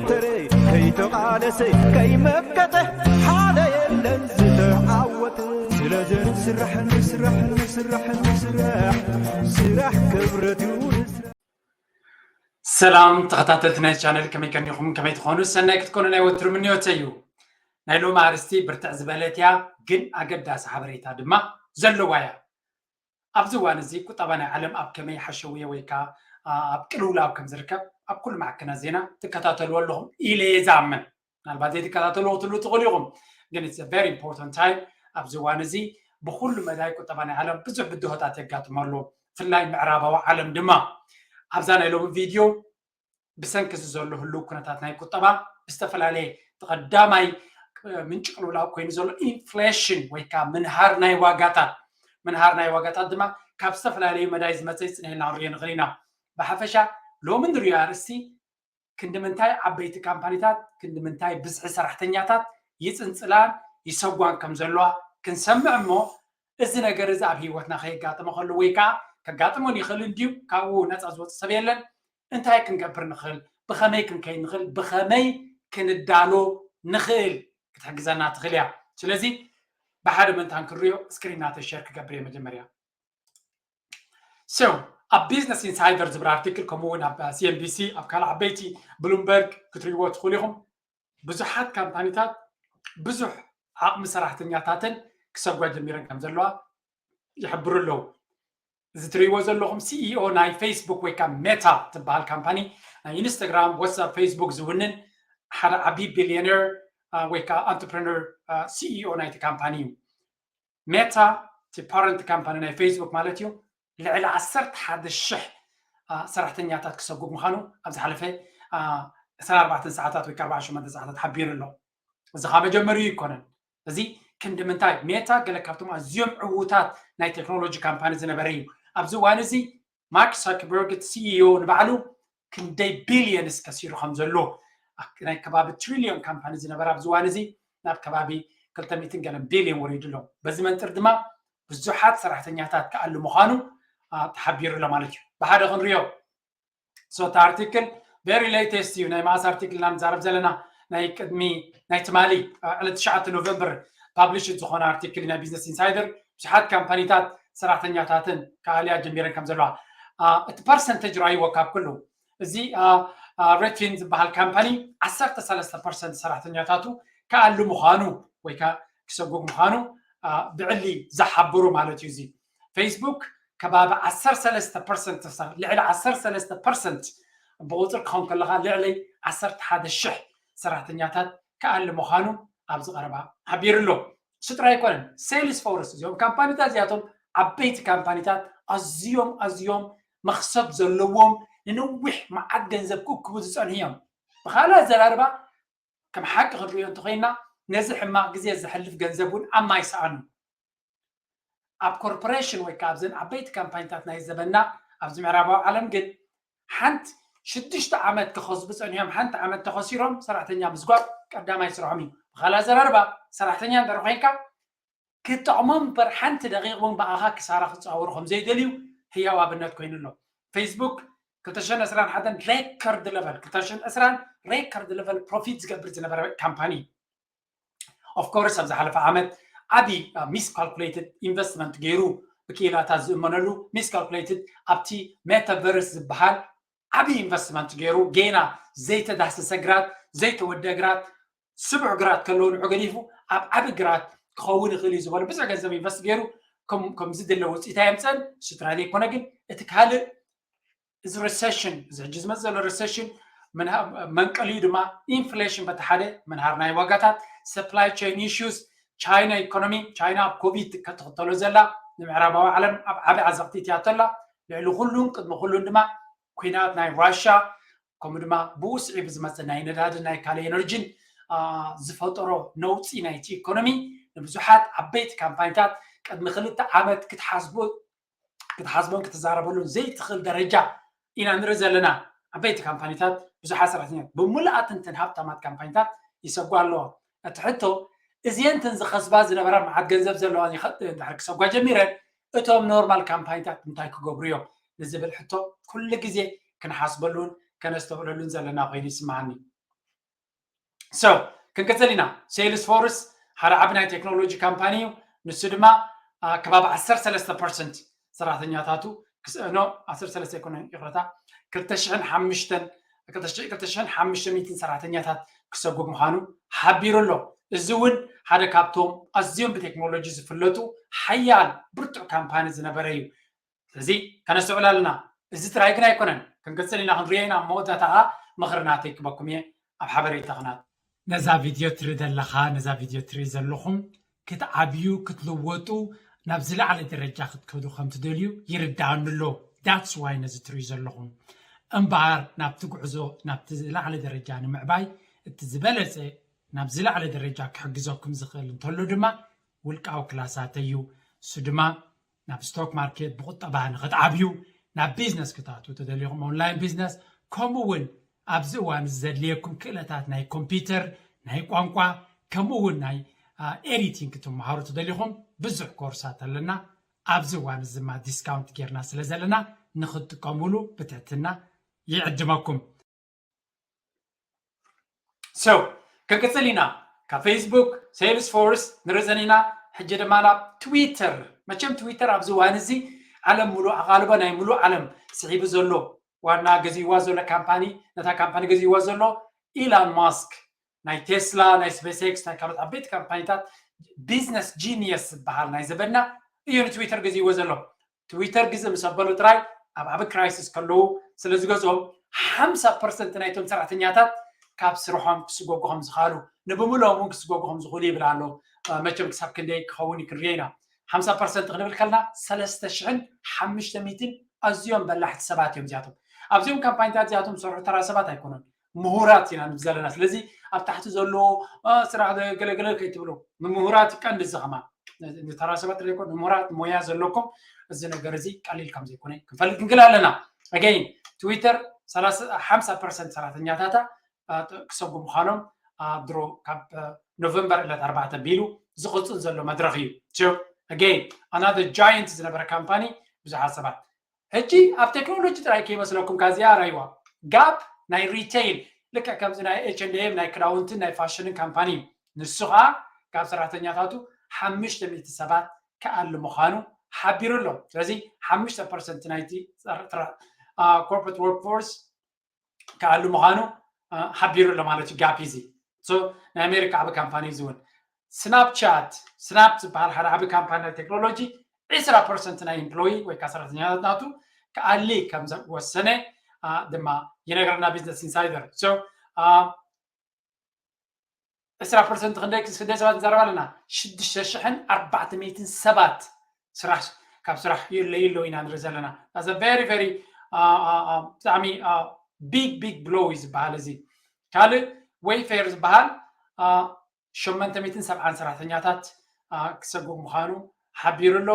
ተረይ ከይተቓለሰ ከይመከተ ሓደ የለን ዝተዓወተ። ስለዚ ንስራሕ ንስራሕ ንስራሕ ንስራሕ ስራሕ ክብረት እዩ ንስራሕ። ሰላም ተኸታተልቲ ናይ ቻነል፣ ከመይ ከኒኹም? ከመይ ትኾኑ? ሰናይ ክትኮኑ ናይ ወትሩ ምንዮተይ እዩ። ናይ ሎሚ ኣርእስቲ ብርትዕ ዝበለት እያ፣ ግን ኣገዳሲ ሓበሬታ ድማ ዘለዋ እያ። ኣብዚ እዋን እዚ ቁጠባ ናይ ዓለም ኣብ ከመይ ሓሸውየ ወይ ከዓ ኣብ ቅልውላው ከም ዝርከብ ኣብ ኩሉ ማዕከናት ዜና ትከታተልዎ ኣለኹም ኢለ እየ ዝኣምን። ምናልባት ዘይትከታተልዎ ክትህልዉ ትኽእሉ ኢኹም፣ ግን it's a very important time። ኣብዚ እዋን እዚ ብኩሉ መዳይ ቁጠባ ናይ ዓለም ብዙሕ ብድሆታት የጋጥሞ ኣሎ፣ ብፍላይ ምዕራባዊ ዓለም ድማ። ኣብዛ ናይ ሎሚ ቪድዮ ብሰንኪ እዚ ዘሎ ህልው ኩነታት ናይ ቁጠባ ብዝተፈላለየ፣ እቲ ቀዳማይ ምንጪ ቅልውላው ኮይኑ ዘሎ ኢንፍሌሽን ወይ ከዓ ምንሃር ናይ ዋጋታት፣ ምንሃር ናይ ዋጋታት ድማ ካብ ዝተፈላለዩ መዳይ ዝመፀ ይፅንሄልና ክንሪኦ ንኽእል ኢና። ብሓፈሻ ሎሚ ንሪኦ ኣርእስቲ ክንዲ ምንታይ ዓበይቲ ካምፓኒታት፣ ክንዲ ምንታይ ብዝሒ ሰራሕተኛታት ይፅንፅላን ይሰጓን ከም ዘለዋ ክንሰምዕ እሞ፣ እዚ ነገር እዚ ኣብ ህይወትና ከየጋጥመ ከሎ ወይ ከዓ ከጋጥሞን ይኽእል እንድዩ፣ ካብኡ ነፃ ዝወፅእ ሰብ የለን። እንታይ ክንገብር ንኽእል፣ ብኸመይ ክንከይድ ንኽእል፣ ብኸመይ ክንዳሎ ንኽእል ክትሕግዘና ትኽእል እያ። ስለዚ ብሓደ መንታን ክንሪኦ፣ ስክሪን ናተይ ሸር ክገብር እየ መጀመርያ። So ኣብ ቢዝነስ ኢንሳይደር ዝብል ኣርቲክል፣ ከምኡ እውን ኣብ ሲኤንቢሲ፣ ኣብ ካልእ ዓበይቲ ብሉምበርግ ክትሪእዎ ትኽእሉ ኢኹም። ብዙሓት ካምፓኒታት ብዙሕ ዓቕሚ ሰራሕተኛታተን ክሰጓ ጀሚረን ከም ዘለዋ ይሕብሩ ኣለዉ። እዚ ትሪእዎ ዘለኹም ሲኢኦ ናይ ፌስቡክ ወይ ከዓ ሜታ ትበሃል ካምፓኒ፣ ናይ ኢንስታግራም፣ ዋትሳፕ፣ ፌስቡክ ዝውንን ሓደ ዓቢ ቢልዮነር ወይ ከዓ ኣንትርፕረነር፣ ሲኢኦ ናይቲ ካምፓኒ እዩ። ሜታ፣ እቲ ፓረንት ካምፓኒ ናይ ፌስቡክ ማለት እዩ፣ ልዕሊ ዓሰርተ ሓደ ሽሕ ሰራሕተኛታት ክሰጉግ ምዃኑ ኣብ ዝሓለፈ ዕስራን ኣርባዕተን ሰዓታት ወይ ከዓ ኣርባዓን ሸሞንተን ሰዓታት ሓቢሩ ኣሎ። እዚ ካብ መጀመሪኡ ኣይኮነን። እዚ ክንዲ ምንታይ፣ ሜታ ገለ ካብቶም ኣዝዮም ዕዉታት ናይ ቴክኖሎጂ ካምፓኒ ዝነበረ እዩ። ኣብዚ እዋን እዚ ማርክ ዛከርበርግ እቲ ሲኢኦ ንባዕሉ ክንደይ ቢልዮንስ ከሲሩ ከም ዘሎ፣ ናይ ከባቢ ትሪልዮን ካምፓኒ ዝነበረ ኣብዚ እዋን እዚ ናብ ከባቢ ክልተ ሚእትን ገለን ቢልዮን ወሪዱ ኣሎ። በዚ መንፅር ድማ ብዙሓት ሰራሕተኛታት ክኣሉ ምዃኑ ተሓቢሩ ኣሎ ማለት እዩ። ብሓደ ክንሪኦ፣ so እቲ ኣርቲክል ቨሪ ሌተስት እዩ። ናይ መዓስ ኣርቲክል ኢና ንዛረብ ዘለና? ናይ ቅድሚ፣ ናይ ትማሊ ዕለት ትሽዓተ ኖቨምበር ፓብሊሽ ዝኾነ ኣርቲክል ናይ ቢዝነስ ኢንሳይደር፣ ብዙሓት ካምፓኒታት ሰራሕተኛታትን ክኣልያ ጀሚረን ከም ዘለዋ። እቲ ፐርሰንቴጅ ረኣይዎ ካብ ኩሉ፣ እዚ ሬድፊን ዝበሃል ካምፓኒ ዓሰርተ ሰለስተ ፐርሰንት ሰራሕተኛታቱ ክኣሉ ምዃኑ ወይ ከዓ ክሰጉግ ምዃኑ ብዕሊ ዝሓብሩ ማለት እዩ። እዚ ፌስቡክ ከባቢ ዓሰርተ ሰለስተ ፐርሰንት፣ ልዕሊ ዓሰርተ ሰለስተ ፐርሰንት ብቁፅሪ ክኸውን ከለካ፣ ልዕሊ ዓሰርተ ሓደ ሽሕ ሰራሕተኛታት ክኣሊ ምዃኑ ኣብዚ ቀረባ ሓቢሩ ኣሎ። እሱ ጥራይ ኣይኮነን፣ ሴልስ ፎርስ፣ እዚኦም ካምፓኒታት እዚኣቶም ዓበይቲ ካምፓኒታት ኣዝዮም ኣዝዮም መኽሰብ ዘለዎም፣ ንነዊሕ መዓት ገንዘብ ክእክቡ ዝፀንሑ እዮም። ብኻልእ ኣዘራርባ፣ ከም ሓቂ ክንሪኦ እንተኮይና፣ ነዚ ሕማቕ ግዜ ዘሕልፍ ገንዘብ እውን ኣብ ማይ ሰኣኑ። ኣብ ኮርፖሬሽን ወይ ከዓ ኣብዘን ዓበይቲ ካምፓኒታት ናይ ዘበና ኣብዚ ምዕራባዊ ዓለም ግን ሓንቲ ሽዱሽተ ዓመት ክኸስቡ ጸኒሖም፣ ሓንቲ ዓመት ተኸሲሮም ሰራሕተኛ ምስጓግ ቀዳማይ ስርሖም እዩ። ብኻልእ ኣዘራርባ፣ ሰራሕተኛ እንድሕር ኮይንካ፣ ክጠቕሞም እምበር ሓንቲ ደቂቕ እውን ብኣኻ ክሳራ ክፀዋወሩ ከም ዘይደልዩ ህያው ኣብነት ኮይኑ ኣሎ። ፌስቡክ ክልተ ሽሕን ዕስራን ሓደን ሬከርድ ለቨል፣ ክልተ ሽሕን ዕስራን ሬከርድ ለቨል ፕሮፊት ዝገብር ዝነበረ ካምፓኒ። ኦፍ ኮርስ ኣብ ዝሓለፈ ዓመት ዓቢ ሚስ ካልኩሌትድ ኢንቨስትመንት ገይሩ፣ ብክኢላታት ዝእመነሉ ሚስ ካልኩሌትድ ኣብቲ ሜታቨርስ ዝበሃል ዓቢ ኢንቨስትመንት ገይሩ፣ ጌና ዘይተዳህሰሰ ግራት፣ ዘይተወደአ ግራት፣ ስቡሕ ግራት ከለዎ ንዑ ገዲፉ ኣብ ዓቢ ግራት ክኸውን ይኽእል እዩ ዝበሎ ብዙሕ ገንዘብ ኢንቨስት ገይሩ ከም- ከም ዝድለ ውፅኢት ኣየምፀን። እሱ ጥራይ ዘይኮነ ግን እቲ ካልእ እዚ ሪሴሽን፣ እዚ ሕጂ ዝመፅእ ዘሎ ሪሴሽን መንቀሊኡ ድማ ኢንፍሌሽን በቲ ሓደ፣ ምንሃር ናይ ዋጋታት፣ ሰፕላይ ቼን ኢሹስ፣ ቻይና ኢኮኖሚ፣ ቻይና ኣብ ኮቪድ ከተኽተሎ ዘላ ንምዕራባዊ ዓለም ኣብ ዓቢ ዓዘቕቲ እትያቶ ኣላ። ልዕሊ ኩሉን ቅድሚ ኩሉን ድማ ኩናት ናይ ራሻ፣ ከምኡ ድማ ብኡ ስዒቡ ዝመፀ ናይ ነዳድን ናይ ካልእ ኤነርጂን ዝፈጠሮ ነውፂ ናይቲ ኢኮኖሚ ንብዙሓት ዓበይቲ ካምፓኒታት ቅድሚ ክልተ ዓመት ክትሓስቦ ክትሓስቦን ክትዛረበሉን ዘይትኽእል ደረጃ ኢና ንርኢ ዘለና። ዓበይቲ ካምፓኒታት ብዙሓት ሰራሕተኛታት ብምሉኣትንተን ሃብታማት ካምፓኒታት ይሰጓ ኣለዋ። እቲ ሕቶ እዚአንተን ዝኸስባ ዝነበራ መዓት ገንዘብ ዘለዋ እንድሕር ክሰጓ ጀሚረን እቶም ኖርማል ካምፓኒታት እንታይ ክገብሩ እዮም ንዝብል ሕቶ ኩሉ ግዜ ክንሓስበሉን ከነስተውዕለሉን ዘለና ኮይኑ ይስምዓኒ። So ክንቅፅል ኢና። ሴልስ ፎርስ ሓደ ዓቢ ናይ ቴክኖሎጂ ካምፓኒ እዩ። ንሱ ድማ ከባቢ ዓሰርተ ሰለስተ ፐርሰንት ሰራሕተኛታቱ ክስእኖ፣ ዓሰርተ ሰለስተ ኣይኮነን፣ ይቕረታ፣ ክልተ ሽሕን ሓሙሽተን ክልተ ሽሕን ሓሙሽተ ሚእትን ሰራሕተኛታት ክሰጉም ምዃኑ ሓቢሩ ኣሎ። እዚ እውን ሓደ ካብቶም ኣዝዮም ብቴክኖሎጂ ዝፍለጡ ሓያል ብርቱዕ ካምፓኒ ዝነበረ እዩ። ስለዚ ከነስተውዕል ኣለና። እዚ ጥራይ ግን ኣይኮነን። ክንቅፅል ኢና፣ ክንሪኦ ኢና። መወዳእታ ከዓ ምኽሪ ናተይ ክበኩም እየ ኣብ ሓበሬታ ክናት። ነዛ ቪድዮ ትርኢ ዘለኻ፣ ነዛ ቪድዮ ትርኢ ዘለኹም ክትዓብዩ፣ ክትልወጡ፣ ናብ ዝለዓለ ደረጃ ክትከዱ ከም ትደልዩ ይርድኣኒ ኣሎ። That's why ነዚ ትርእዩ ዘለኹም። እምበኣር ናብቲ ጉዕዞ፣ ናብቲ ዝለዓለ ደረጃ ንምዕባይ እቲ ዝበለጸ ናብ ዝለዓለ ደረጃ ክሕግዘኩም ዝኽእል እንተሎ ድማ ውልቃዊ ክላሳተይ እዩ። እሱ ድማ ናብ ስቶክ ማርኬት ብቁጠባ ንክትዓብዩ፣ ናብ ቢዝነስ ክትኣትዉ ተደሊኹም፣ ኦንላይን ቢዝነስ፣ ከምኡ እውን ኣብዚ እዋን እዚ ዘድልየኩም ክእለታት ናይ ኮምፒውተር፣ ናይ ቋንቋ፣ ከምኡ እውን ናይ ኤዲቲንግ ክትመሃሩ ተደሊኹም ብዙሕ ኮርሳት ኣለና። ኣብዚ እዋን እዚ ድማ ዲስካውንት ጌርና ስለ ዘለና ንክትጥቀሙሉ ብትሕትና ይዕድመኩም። So ክንቅፅል ኢና። ካብ ፌስቡክ፣ ሴልስ ፎርስ ንርዘን ኢና። ሕጂ ድማ ናብ ትዊተር። መቸም ትዊተር ኣብዚ እዋን እዚ ዓለም ሙሉእ፣ ኣቓልቦ ናይ ሙሉእ ዓለም ስሒቡ ዘሎ፣ ዋና ገዚእዋ ዘሎ ካምፓኒ፣ ነታ ካምፓኒ ገዚእዋ ዘሎ ኢላን ማስክ፣ ናይ ቴስላ፣ ናይ ስፔስ ኤክስ፣ ናይ ካልኦት ዓበይቲ ካምፓኒታት፣ ቢዝነስ ጂኒየስ ዝበሃል ናይ ዘበና እዩ ንትዊተር ገዚእዎ ዘሎ። ትዊተር ግዝእ ምስ ኣበሉ ጥራይ ኣብ ዓቢ ክራይሲስ ከለዉ ስለ ዝገዝኦም፣ ሓምሳ ፐርሰንት ናይቶም ሰራሕተኛታት ካብ ስርሖም ክስጎጉ ከም ዝኽኣሉ፣ ንብምልኦም እውን ክስጎጉ ከም ዝኽእሉ ይብል ኣሎ። መቸም ክሳብ ክንደይ ክኸውን እዩ ክንሪኦ ኢና። ሓምሳ ፐርሰንት ክንብል ከለና ሰለስተ ሽሕን ሓሙሽተ ሚእትን ኣዝዮም በላሕቲ ሰባት እዮም እዚኣቶም። ኣብዚኦም ካምፓኒታት እዚኣቶም ዝሰርሑ ተራ ሰባት ኣይኮኑን፣ ምሁራት ኢና ንብል ዘለና። ስለዚ ኣብ ታሕቲ ዘሎ ስራሕ ገለገለ ከይትብሉ፣ ንምሁራት ቀንዲ እዚ ከማን ንተራ ሰባት ዘይኮን፣ ንምሁራት ሞያ ዘለኩም፣ እዚ ነገር እዚ ቀሊል ከም ዘይኮነ ክንፈልጥ ክንክእል ኣለና። ኣገይን ትዊተር ሓምሳ ፐርሰንት ሰራሕተኛታታ ክሰጉ ምዃኖም ድሮ ካብ ኖቨምበር ዕለት ኣርባዕተ ኣቢሉ ዝቕፅል ዘሎ መድረኽ እዩ። ኣገይን ኣናደር ጃይንት ዝነበረ ካምፓኒ ብዙሓት ሰባት ሕጂ ኣብ ቴክኖሎጂ ጥራይ ከይመስለኩም፣ ካብዚኣ ራይዋ ጋፕ ናይ ሪቴይል፣ ልክዕ ከምዚ ናይ ኤች ኤንድ ኤም ናይ ክዳውንትን ናይ ፋሽንን ካምፓኒ እዩ። ንሱ ከዓ ካብ ሰራሕተኛታቱ ሓሙሽተ ሚእቲ ሰባት ክኣሊ ምዃኑ ሓቢሩ ኣሎ። ስለዚ ሓሙሽተ ፐርሰንት ናይቲ ኮርፖሬት ወርክፎርስ ክኣሊ ምዃኑ ሓቢሩ ኣሎ ማለት እዩ። ጋፕ እዚ ናይ ኣሜሪካ ዓቢ ካምፓኒ እዩ። እዚ እውን ስናፕቻት፣ ስናፕ ዝበሃል ሓደ ዓቢ ካምፓኒ ናይ ቴክኖሎጂ ዕስራ ፐርሰንት ናይ ኤምፕሎይ ወይ ከዓ ሰራሕተኛታት ናቱ ክኣሊ ከም ዝወሰነ ድማ ይነግረና ቢዝነስ ኢንሳይደር። ዕስራ ፐርሰንት ክንደይ ክንደይ ሰባት ንዛረብ ኣለና? ሽዱሽተ ሽሕን ኣርባዕተ ሚእትን ሰባት ስራሕ ካብ ስራሕ ይለዩ ኣለዉ ኢና ንርኢ ዘለና። ቨሪ ቨሪ ብጣዕሚ ቢግ ቢግ ብሎው እዩ ዝበሃል። እዚ ካልእ ዌይፌር ዝበሃል ሸመንተ ሚእትን ሰብዓን ሰራሕተኛታት ክሰጉም ምዃኑ ሓቢሩ ኣሎ።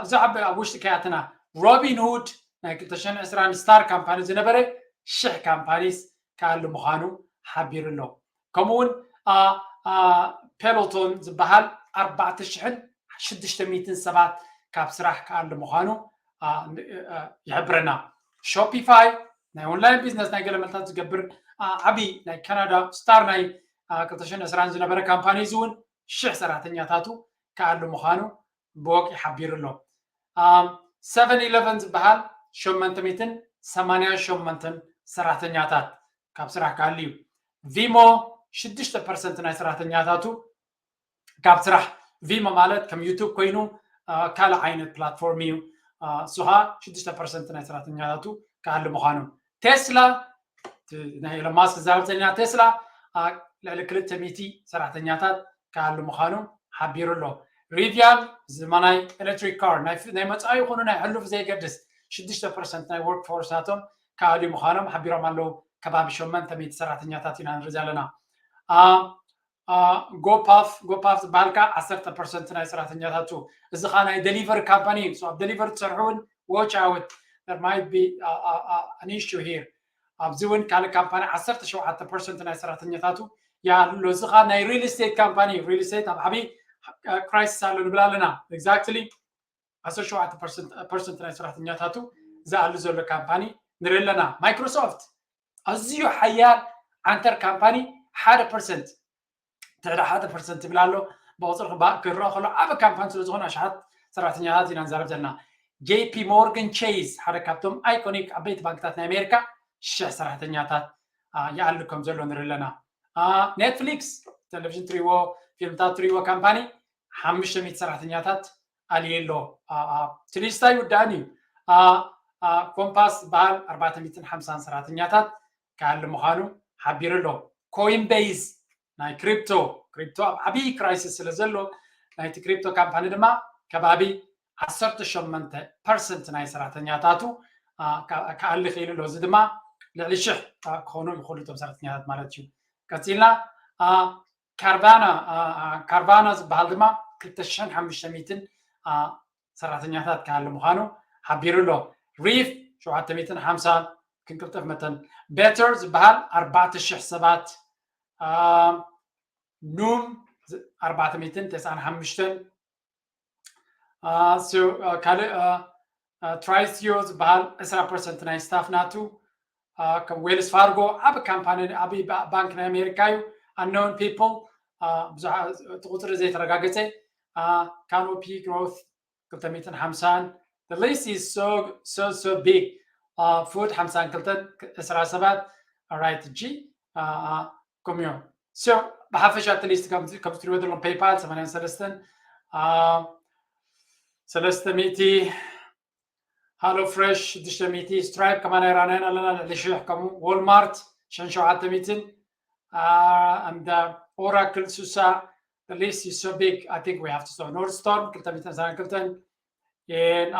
እዚ ኣብ ውሽጢ ከያትና ሮቢን ሁድ ናይ ክልተ ሽሕን ዕስራን ስታር ካምፓኒ ዝነበረ ሽሕ ካምፓኒስ ክኣሊ ምዃኑ ሓቢሩ ኣሎ። ከምኡ እውን ፔሎቶን ዝበሃል ኣርባዕተ ሽሕን ሽዱሽተ ሚእትን ሰባት ካብ ስራሕ ክኣሊ ምዃኑ ይሕብረና። ሾፒፋይ ናይ ኦንላይን ቢዝነስ ናይ ገለ መልታት ዝገብር ዓብዪ ናይ ካናዳ ስታር ናይ ክልተ ሽሕን ዕስራን ዝነበረ ካምፓኒ እዚ እውን ሽሕ ሰራሕተኛታቱ ክኣሊ ምዃኑ ብወግዒ ሓቢሩ ኣሎ። ሰቨን ኢለቨን ዝበሃል ሸመንተ ሚእትን ሰማንያን ሸሞንተን ሰራሕተኛታት ካብ ስራሕ ክኣሊ እዩ። ቪሞ ሽዱሽተ ፐርሰንት ናይ ሰራሕተኛታቱ ካብ ስራሕ፣ ቪሞ ማለት ከም ዩቱብ ኮይኑ ካልእ ዓይነት ፕላትፎርም እዩ። እሱ ከዓ ሽዱሽተ ፐርሰንት ናይ ሰራሕተኛታቱ ክኣሊ ምዃኑ። ቴስላ ናይ ኤሎን ማስክ ዝዛረብ ዘለና ቴስላ ልዕሊ ክልተ ሚእቲ ሰራሕተኛታት ክኣሉ ምዃኑ ሓቢሩ ኣሎ። ሪቪያን እዚ ድማ ናይ ኤሌክትሪክ ካር ናይ መፃኢ ይኹኑ ናይ ሕሉፍ ዘይገድስ ሽዱሽተ ፐርሰንት ናይ ወርክ ፎርስ ናቶም ክኣልዩ ምዃኖም ሓቢሮም ኣለዉ። ከባቢ ሸሞንተ ሚእቲ ሰራሕተኛታት ኢና ንርኢ ዘለና። ጎፓፍ ጎፓፍ ዝበሃል ከዓ ዓሰርተ ፐርሰንት ናይ ሰራሕተኛታቱ። እዚ ከዓ ናይ ደሊቨሪ ካምፓኒ እዩ። ኣብ ደሊቨሪ ትሰርሑ እውን ዎች ኣውት ማይት ቢ ኣን ኢሹ ሂር። ኣብዚ እውን ካልእ ካምፓኒ ዓሰርተ ሸውዓተ ፐርሰንት ናይ ሰራሕተኛታቱ ይኣሉ ኣሎ። እዚ ከዓ ናይ ሪል ስቴት ካምፓኒ እዩ። ሪል ስቴት ኣብ ዓብዪ ክራይሲስ ኣሎ ንብል ኣለና። ኤግዛክትሊ ዓሰርተ ሸውዓተ ፐርሰንት ናይ ሰራሕተኛታቱ ዝኣሉ ዘሎ ካምፓኒ ንርኢ ኣለና። ማይክሮሶፍት ኣዝዩ ሓያል ዓንተር ካምፓኒ ሓደ ፐርሰንት ትሕደ ሓደ ፐርሰንት ይብል ኣሎ። ብቁፅሪ ክባ- ክረኣ ከሎ ዓቢ ካምፓኒ ስለ ዝኾነ ኣሽሓት ሰራሕተኛታት ኢና ንዛረብ ዘለና። ጄ ፒ ሞርጋን ቼዝ ሓደ ካብቶም ኣይኮኒክ ዓበይቲ ባንክታት ናይ ኣሜሪካ ሽሕ ሰራሕተኛታት አ፣ ይኣሊ ከም ዘሎ ንርኢ ኣለና። አ፣ ኔትፍሊክስ ቴሌቪዥን ትሪዎ ፊልምታት ትሪዎ ካምፓኒ ሓሙሽተ ሚእቲ ሰራሕተኛታት ኣልዩ ኣሎ። አ፣ አ፣ እቲ ሊስታ ይውዳእን እዩ። አ፣ አ፣ ኮምፓስ ዝበሃል ኣርባዕተ ሚእትን ሓምሳን ሰራሕተኛታት ክኣሊ ምዃኑ ሓቢሩ ኣሎ። ኮይን ቤዝ ናይ ክሪፕቶ ክሪፕቶ ኣብ ዓብዪ ክራይሲስ ስለ ዘሎ ናይቲ ክሪፕቶ ካምፓኒ ድማ ከባቢ ዓሰርተ ሸሞንተ ፐርሰንት ናይ ሰራሕተኛታቱ አ፣ ካ- ክኣሊ ክኢሉ ኣሎ። እዚ ድማ ልዕሊ ሽሕ አ፣ ክኾኑ ይኽእሉ እቶም ሰራሕተኛታት ማለት እዩ። ቀፂልና አ፣ ካርቫና አ፣ አ፣ ካርቫና ዝበሃል ድማ ክልተ ሽሕን ሓሙሽተ ሚእትን አ፣ ሰራሕተኛታት ክኣሊ ምዃኑ ሓቢሩ ኣሎ። ሪፍ ሸውዓተ ሚእትን ሓምሳ ክንቅልጥፍ መተን ቤተር ዝበሃል ኣርባዕተ ሽሕ ሰባት አ፣ ኑም ኣርባዕተ ሚእትን ተስዓን ሓሙሽተን አ፣ ሶ፣ አ፣ ካልእ አ፣ አ፣ ትራይስዮ ዝበሃል ዕስራ ፐርሰንት ናይ ስታፍ ናቱ አ፣ ከም ዌልስ ፋርጎ ዓብ ካምፓኒ ዓብ ባ- ባንክ ናይ ኣሜሪካ እዩ። ኣነውን ፒፕል ብዙሕ እቲ ቁፅሪ ዘይተረጋገፀ ካኖፒ ግሮት ክልተ ሚእትን ሓምሳን the list is so so so big ፉድ ሓምሳን ክልተን ዕስራ ሰባት ራይት ጂ ከምዮ ሶ ብሓፈሻ እቲ ሊስት ከም ትሪኦ ዘለኹም ፔይፓል ሰማንያን ሰለስተን ሰለስተ ሚእቲ ሃሎ ፍሬሽ ሽዱሽተ ሚእቲ ስትራይፕ ከማን ኣይራናይን ኣለና ልዕሊ ሽሕ ከምኡ ዎልማርት ሽሕን ሸውዓተ ሚእትን and uh, Oracle ሱሳ the list is so big I think we have to stop North Storm ክልተ ሚእትን ዕስራን ክልተን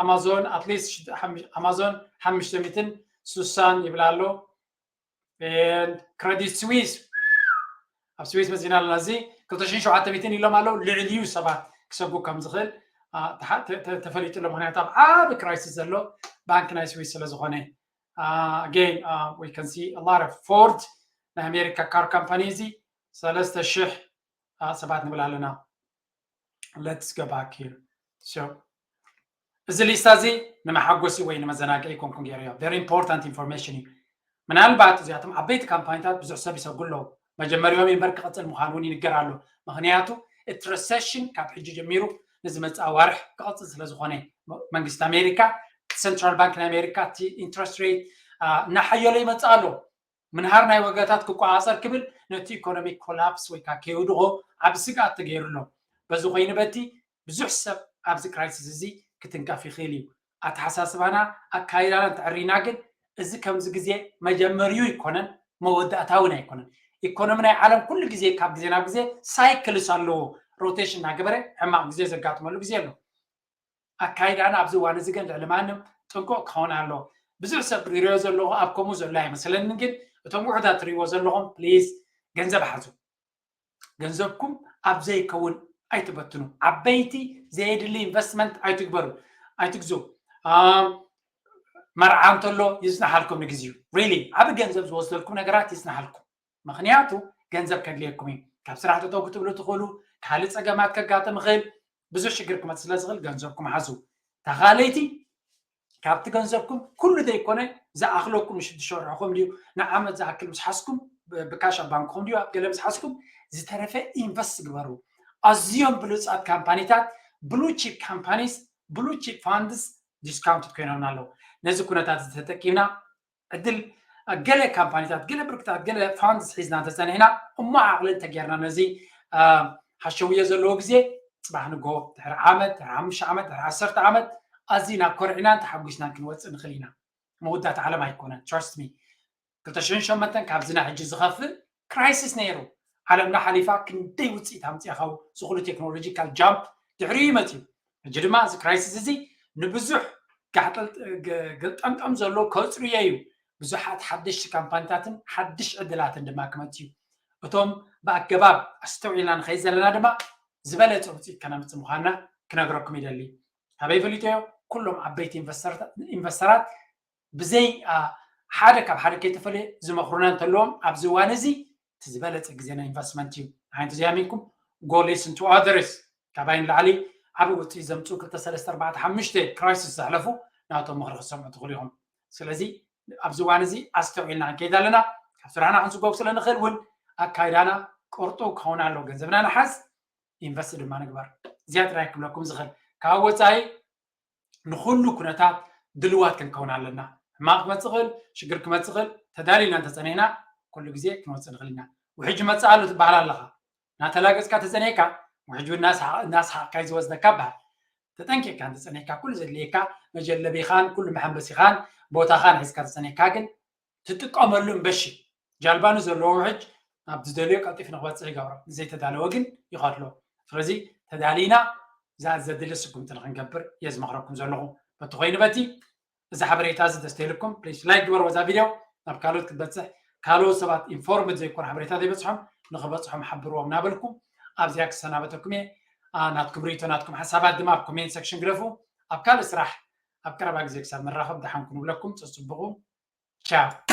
ኣማዞን ኣትሊስት ኣማዞን ሓሙሽተ ሚእትን ሱሳን ይብል ኣሎ ክሬዲት ስዊስ ኣብ ስዊስ መፂና ኣለና እዚ ክልተ ሽሕን ሸውዓተ ሚእትን ኢሎም ኣለዉ ልዕሊኡ ሰባት ክሰጉ ከም ዝኽእል ተፈሊጡ ኣሎ ምክንያቱ ኣብ ዓብ ክራይሲስ ዘሎ ባንክ ናይ ስዊስ ስለ ዝኾነ again we can see a lot of Ford ናይ ኣሜሪካ ካር ካምፓኒ እዚ ሰለስተ ሽሕ ሰባት ንብል ኣለና let's go back here so እዚ ሊስታ እዚ ንመሓጎሲ ወይ ንመዘናግዒ ኣይኮንኩን ገይረዮ very important information እዩ ምናልባት እዚኣቶም ዓበይቲ ካምፓኒታት ብዙሕ ሰብ ይሰጉ ኣለዉ መጀመሪያኦም እምበር ክቐፅል ምዃኑ እውን ይንገር ኣሎ ምክንያቱ እቲ ረሰሽን ካብ ሕጂ ጀሚሩ ንዝመፅእ ኣዋርሕ ክቐፅል ስለ ዝኾነ መንግስቲ ኣሜሪካ central bank ናይ ኣሜሪካ እቲ interest rate እናሓየሎ ይመፅእ ኣሎ ምንሃር ናይ ዋጋታት ክቆፃፀር ክብል ነቲ ኢኮኖሚክ ኮላፕስ ወይ ከዓ ከይውድቆ ዓብ ስግኣት ተገይሩ ኣሎ በዚ ኮይኑ በቲ ብዙሕ ሰብ ኣብዚ ክራይሲስ እዚ ክትንቀፍ ይኽእል እዩ ኣተሓሳስባና ኣካይዳና እንተዕሪና ግን እዚ ከምዚ ግዜ መጀመሪዩ ኣይኮነን መወዳእታ እውን ኣይኮነን ኢኮኖሚ ናይ ዓለም ኩሉ ግዜ ካብ ግዜ ናብ ግዜ ሳይክልስ ኣለዎ ሮቴሽን እናገበረ ሕማቕ ግዜ ዘጋጥመሉ ግዜ ኣሎ ኣካይዳና ኣብዚ እዋን እዚ ግን ልዕሊ ማንም ጥንቁቕ ክኸውን ኣለዎ ብዙሕ ሰብ ሪኦ ዘለኹ ኣብ ከምኡ ዘሎ ኣይመስለንን ግን እቶም ውሑዳት ትሪእዎ ዘለኹም ፕሊዝ ገንዘብ ሓዙ ገንዘብኩም ኣብ ዘይከውን ኣይትበትኑ ዓበይቲ ዘየድሊ ኢንቨስትመንት ኣይትግበሩ ኣይትግዙ መርዓ እንተሎ ይዝናሓልኩም ንግዜኡ ሪሊ ዓብ ገንዘብ ዝወስደልኩም ነገራት ይዝናሓልኩም ምክንያቱ ገንዘብ ከድልየኩም እዩ ካብ ስራሕ ጠጠው ክትብሉ ትኽእሉ ካልእ ፀገማት ከጋጥም ይኽእል ብዙሕ ሽግር ክመፅእ ስለ ዝኽእል ገንዘብኩም ሓዙ ተኻለይቲ ካብቲ ገንዘብኩም ኩሉ ዘይኮነ ዝኣኽለኩም ንሽዱሽተ ወርሕኹም ድዩ ንዓመት ዝኣክል ምስ ሓዝኩም ብካሽ ኣብ ባንክኹም ድዩ ኣብ ገለ ምስ ሓዝኩም ዝተረፈ ኢንቨስት ግበሩ ኣዝዮም ብሉፃት ካምፓኒታት ብሉ ቺፕ ካምፓኒስ ብሉ ቺፕ ፋንድስ ዲስካውንት ኮይኖምና ኣለዉ ነዚ ኩነታት እዚ ተጠቂምና ዕድል ገለ ካምፓኒታት ገለ ብርክታት ገለ ፋንድስ ሒዝና እንተፀኒሕና እሞ ዓቕሊ እንተጌርና ነዚ ሓሸውዮ ዘለዎ ግዜ ፅባሕ ንጎ ድሕሪ ዓመት ድሕሪ ሓሙሽተ ዓመት ድሕሪ ዓሰርተ ዓመት ኣዚና ኮርዕናን ተሓጒስናን ክንወፅእ ንኽእል ኢና መወዳእታ ዓለም ኣይኮነን trust me ክልተ ሽሕን ሸሞንተን ካብዚ ናይ ሕጂ ዝኸፍእ ክራይሲስ ነይሩ ዓለምና ሓሊፋ ክንደይ ውፅኢት ኣምፅያ ካብ ዝኽሉ ቴክኖሎጂካል ጃምፕ ድሕሪኡ መፅዩ ሕጂ ድማ እዚ ክራይሲስ እዚ ንብዙሕ ጋሕጠልጠምጠም ዘሎ ከፅርዮ እዩ ብዙሓት ሓደሽቲ ካምፓኒታትን ሓድሽ ዕድላትን ድማ ክመፅእ እዩ እቶም ብኣገባብ ኣስተውዒልና ንኸይድ ዘለና ድማ ዝበለፀ ውፅኢት ከነምፅእ ምዃንና ክነግረኩም ይደሊ ካበይ ፈሊጦዮ ኩሎም ዓበይቲ ኢንቨስተራት ብዘይ ሓደ ካብ ሓደ ከይተፈለየ ዝመኽሩና እንተለዎም ኣብዚ እዋን እዚ እቲ ዝበለፀ ግዜና ኢንቨስትመንት እዩ ሓንቲ ዘያሚንኩም go listen to others ካባይ ንላዕሊ ዓብ ውፅኢት ዘምፅኡ ክልተ ሰለስተ ኣርባዕተ ሓሙሽተ ክራይሲስ ዘሕለፉ ናቶም ምኽሪ ክሰምዑ ትኽእሉ ኢኹም ስለዚ ኣብዚ እዋን እዚ ኣስተውዒልና ክንከይድ ኣለና ካብ ስራሕና ክንስጎግ ስለ ንኽእል እውን ኣካይዳና ቅርጡው ክኸውን ኣለዎ። ገንዘብና ንሓዝ፣ ኢንቨስት ድማ ንግበር። እዚኣ ጥራይ ክብለኩም ዝኽእል። ካብ ወፃኢ ንኹሉ ኩነታት ድልዋት ክንከውን ኣለና። ሕማቕ ክመፅእ ይኽእል፣ ሽግር ክመፅእ ይኽእል። ተዳሊና እንተፀኒሕና ኩሉ ግዜ ክንወፅእ ንኽእል ኢና። ውሕጅ ይመፅእ ኣሎ ትበሃል ኣለኻ። እናተላገፅካ ተፀኒሕካ ውሕጅ እውን እናስሓ- እናስሓቕካ እዩ ዝወስደካ ይበሃል። ተጠንቂቕካ እንተፀኒሕካ ኩሉ ዘድልየካ መጀለቢኻን ኩሉ መሐንበሲኻን ቦታኻን ሒዝካ ተፀኒሕካ ግን ትጥቀመሉ እምበሺ ጃልባ ንዘለዎ ውሕጅ ናብ ዝደልዮ ቀልጢፉ ንክበፅሕ ይገብሮ፣ ንዘይተዳለወ ግን ይኸድሎ። ስለዚ ተዳሊና እዛ ዘድሊ ስጉምቲ ንክንገብር እየ ዝመኽረኩም ዘለኹ። በቲ ኮይኑ በቲ እዚ ሓበሬታ እዚ ደስ ተይልኩም ፕሊስ ላይክ ግበርዎ እዛ ቪድዮ ናብ ካልኦት ክትበፅሕ፣ ካልኦት ሰባት ኢንፎርምድ ዘይኮኑ ሓበሬታ ዘይበፅሖም ንክበፅሖም ሓብርዎም እናበልኩም ኣብዚኣ ክሰናበተኩም እየ። አ፣ ናትኩም ርእይቶ ናትኩም ሓሳባት ድማ ኣብ ኮሜንት ሴክሽን ግደፉ። ኣብ ካልእ ስራሕ ኣብ ቀረባ ግዜ ክሳብ ንራኸብ ደሓን ኩኑ ብለኩም። ፀፅብቑ። ቻው።